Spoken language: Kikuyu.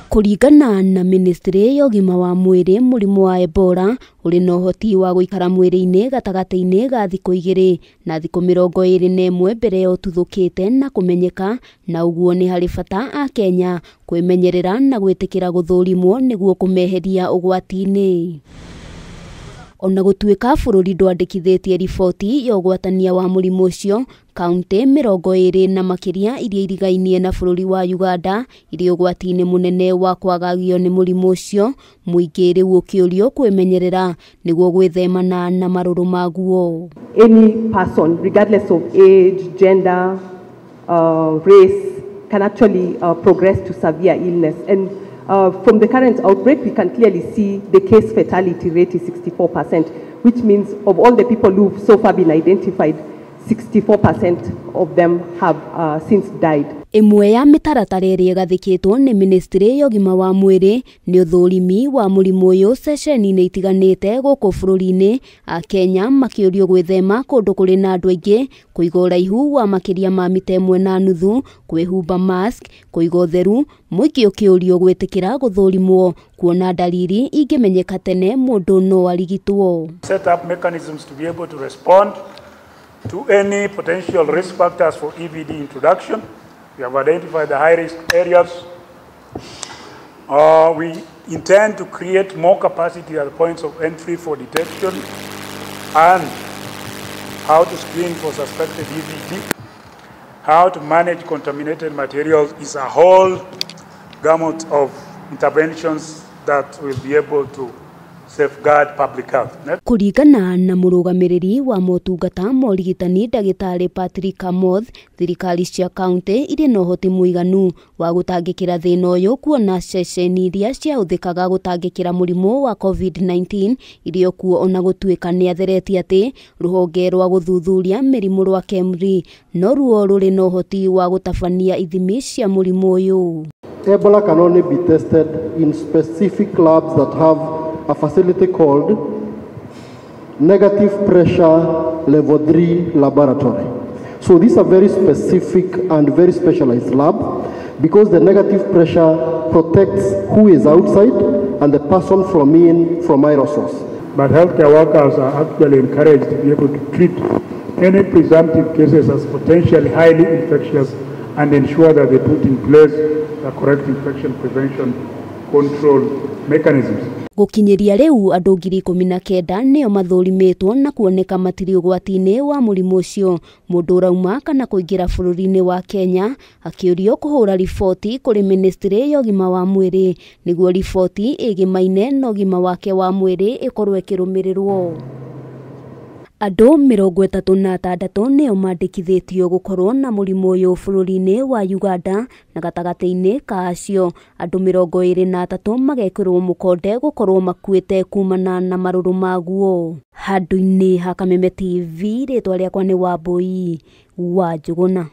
Kũringana na ministry ya ũgima wa mwĩrĩ, mũrimũ wa Ebola ũrĩ na ũhoti wa gũikara mwĩrĩ-inĩ gatagatĩ-inĩ ga thikũ 2 na thikũ 21 mbere ya ũtuthũkĩte na kũmenyeka, na ũguo nĩ harĩ bata a Kenya kwĩmenyerera na gwĩtĩkĩra gũthũrimwo nĩguo kũmeheria ũgwati-inĩ. Ona gũtuĩka bũrũri ndwandĩkithĩtie riboti ya ũgwatania wa mũrimũ ũcio, kaunti 20 na makĩria iria irigainie na bũrũri wa Uganda irĩ ũgwati-inĩ mũnene wa kwagagio nĩ mũrimũ ũcio, mũingĩ rĩu ũkĩũrio kwĩmenyerera nĩguo gwĩthemana na marũrũ maguo. Any person, regardless of age, gender, race, can actually progress to severe illness. And from the current outbreak, we can clearly see the case fatality rate is 64%, which means of all the people who've so far been identified, 64% of them have since died. Ĩmwe ya mĩtaratara ĩrĩa ĩgathĩkĩtwo nĩ ministry ya ũgima wa mwĩrĩ nĩ ũthũrimi wa mũrimũ ũyũ ceceni-inĩ itiganĩte gũkũ bũrũri-inĩ, Akenya makĩũrio gwĩthema kũndũ kũrĩ na andũ aingĩ, kũiga ũraihu wa makĩria ma mita 1.5, kwĩhumba mask, kũiga ũtheru, mũingĩ ũkĩũrio gwĩtĩkĩra gũthũrimwo kuona ndariri ingĩmenyeka tene mũndũ no arigitwo. Set up mechanisms to be able to respond to any potential risk factors for EVD introduction. We have identified the high-risk areas. We intend to create more capacity at the points of entry for detection and how to screen for suspected EVD, how to manage contaminated materials is a whole gamut of interventions that will be able to safeguard public health. Kũringana na mũrũgamĩrĩri wa motungata ma ũrigitani ndagĩtarĩ Patrick Amoth, thirikari cia kaunti irĩ na ũhoti mũiganu wa gũtangĩkĩra thĩna ũyũ kuona ceceni iria ciahũthĩkaga gũtangĩkĩra mũrimũ wa COVID-19 irĩ o kuo, ona gũtuĩka nĩ atheretie atĩ rũhonge rwa gũthuthuria mĩrimũ rwa KEMRI noruo rũrĩ na ũhoti wa gũtabania ithimi cia mũrimũ ũyũ. Ebola can only be tested in specific labs that have a facility called negative pressure level 3 laboratory. So these are very specific and very specialized lab because the negative pressure protects who is outside and the person from in from aerosols. But healthcare workers are actually encouraged to be able to treat any presumptive cases as potentially highly infectious and ensure that they put in place the correct infection prevention control mechanisms. Gũkinyĩria rĩu andũ 19,000 nĩo mathũrimĩtwo na kuoneka matirĩ ũgwati-inĩ wa mũrimũ ũcio. Mũndũ ũrauma kana kũingĩra bũrũri-inĩ wa Kenya akĩũrio kũhũra riboti kũrĩ ministry ya ũgima wa mwĩrĩ nĩguo riboti ĩgĩmaine na ũgima wake wa mwĩrĩ ĩkorwo ĩkĩrũmĩrĩrwo. Andũ 36 nĩo mandĩkithĩtio gũkorwo na mũrimũ ũyũ bũrũri-inĩ wa Uganda, na gatagatĩ-inĩ ka acio andũ 23 magekĩrwo mũkonde gũkorwo makuĩte kumana na marũrũ maguo. Handũ-inĩ ha Kameme TV, rĩtwa rĩakwa nĩ Wambui wa Njũgũna.